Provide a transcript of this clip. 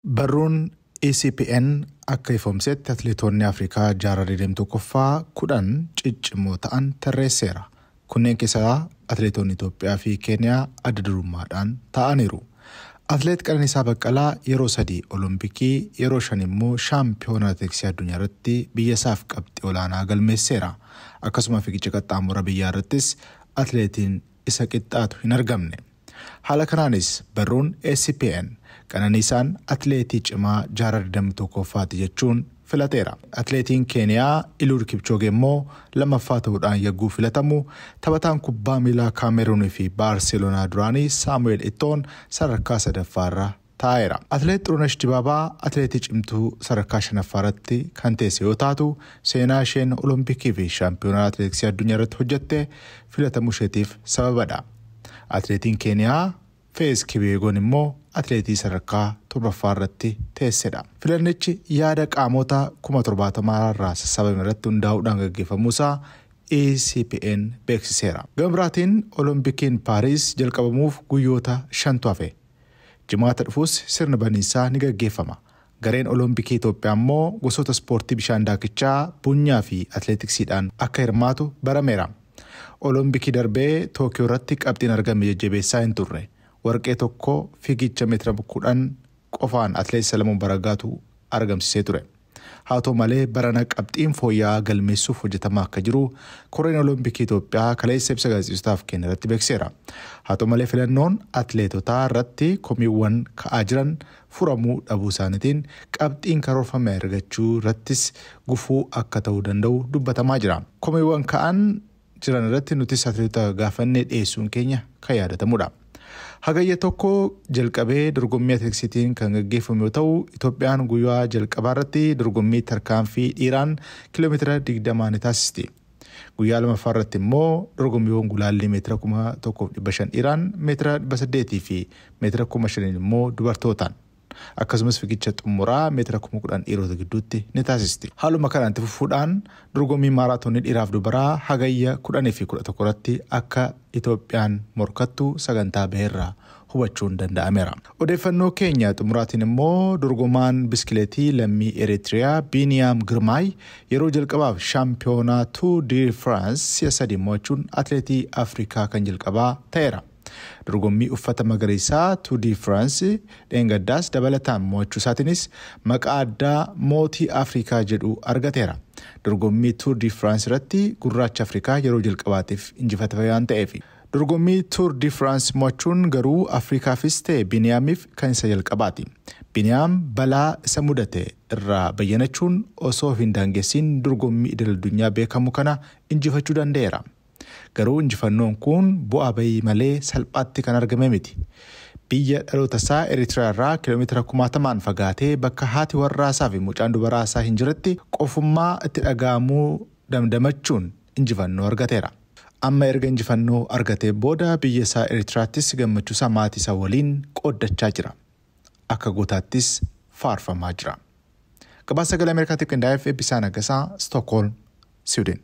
Barruun ECPN akka ifoomsetti atileetonni Afrikaa jaarraa 21ffaa 10 ciccimoo ta'an tarreesseera. Kunneen keessaa atileetonni Itoophiyaa fi Keeniyaa adda durummaadhaan ta'aniiru. Atileet Qananiisaa Baqqalaa yeroo 3 Olompikii, yeroo 5 immoo shaampiyoona atileetiksii addunyaa irratti biyya isaaf qabxii olaanaa galmeesseera. Akkasuma fiigicha qaxxaamura biyyaa irrattis atileetiin isa qixxaatu hin argamne. Haala kanaanis barruun ECPN Qananiisaan atileetii cimaa jaarraa 21ffaati jechuun filateera. Atileetiin Keeniyaa Iluud Kipchoogee immoo lammaffaa ta'uudhaan yagguu filatamu, taphataan kubbaa miilaa Kaameruunii fi Baarseloonaa duraanii Saamu'eel Ittoon sadarkaa sadaffaarra taa'eera. Atileet Xurunesh Dibaabaa atileetii cimtuu sadarkaa shanaffaarratti kan teesse yoo taatu, seenaa isheen Olompikii fi shaampiyoonaa atileetiksii addunyaa irratti hojjette filatamuu isheetiif sababadha. Atileetiin Keeniyaa Feez Kibeegoon immoo atileetii sadarkaa torbaffaa irratti teessedha. Filannichi yaada qaamota 70,000 irraa sassaabame irratti hundaa'uudhaan gaggeeffamuusaa ECPN beeksiseera. Gama biraatiin Olompikiin Paariis jalqabamuuf guyyoota 5tu hafe. Jimaata dhufuus sirni baniinsaa ni gaggeeffama. Gareen Olompikii Itoophiyaa immoo gosoota ispoortii bishaan daakichaa, bunyaa fi atileetiksiidhaan akka hirmaatu barameera. Olompikii darbee Tookiyoo irratti qabxiin argame jajjabeessaa hin turre. Warqee tokko fiigicha meetira 10 qofaan atileet Salamoon Baragaatu argamsiisee ture. Haa ta'u malee barana qabxiin fooyya'aa galmeessuuf hojjetamaa akka jiru Koreen Olompikii Itoophiyaa kaleessa ibsa gaazexeessotaaf kenne irratti beeksiseera. Haa ta'u malee filannoon atileetotaa irratti komiiwwan ka'aa jiran furamuu dhabuu isaaniitiin qabxiin karoorfame argachuu irrattis gufuu akka ta'uu danda'u dubbatamaa jira. Komiiwwan ka'an jiran irratti nutis atileetota gaafannee dhiyeessuun keenya kan yaadatamudha. Hagayya 1 jalqabee dorgommii atileetiksiitiin kan gaggeeffamu yoo ta'u, Itoophiyaan guyyaa jalqabaa irratti dorgommii tarkaanfii dhiiraan kiiloomeetira 20 ni taasisti. Guyyaa lamaffaa irratti immoo dorgommiiwwan gulaallii meetira 1500 dhiiraan, meetira 800 fi meetira 5000 immoo dubartootaan. Akkasumas fiigicha xumuraa meetira 10,000 dhiirota gidduutti ni taasisti. Haaluma kanaan itti fufuudhaan dorgommii maaraatoonii dhiiraaf dubaraa hagayya 10 fi 11 irratti akka Itoophiyaan morkattu sagantaa baheerraa hubachuun danda'ameera. Odeeffannoo keenya xumuraatiin immoo dorgomaan biskileetii lammii Eritiriyaa Biiniyaam Girmaay yeroo jalqabaaf shaampiyoonaa Tour de France si'a 3 mo'achuun atileetii Afrikaa kan jalqabaa ta'eera. Dorgommii uffata magariisaa Tour de France dheengaddaas dabalataan mo'achuu isaatiinis maqaa addaa mootii Afrikaa jedhu argateera. Dorgommii Tour de France irratti gurraacha Afrikaa yeroo jalqabaatiif injifatame waan ta'eef. Dorgommii Tour de France mo'achuun garuu Afrikaafis ta'e Biniyaamiif kan isa jalqabaati. Biniyaam balaa isa mudate irraa bayyanachuun osoo hin daangessiin dorgommii idil-addunyaa beekamu kana injifachuu danda'eera. Garuu injifannoon kun bu'aa bayii malee salphaatti kan argame miti. Biyya dhaloota isaa Eritiriyaa irraa kiiloomeetira kumaatamaan fagaatee bakka haati warraasaa fi mucaan dubaraa isaa hin jirretti qofummaa itti dhaga'amuu damdamachuun injifannoo argateera. Amma erga injifannoo argatee booda biyya isaa Eritiraattis gammachuu isaa maatii isaa waliin qooddachaa jira. Akka gootaattis faarfamaa jira. Gabaasa Sagalee Ameerikaatiif qindaa'eef Eebbisaa Naggasaa, Stookholm, Siwiidin.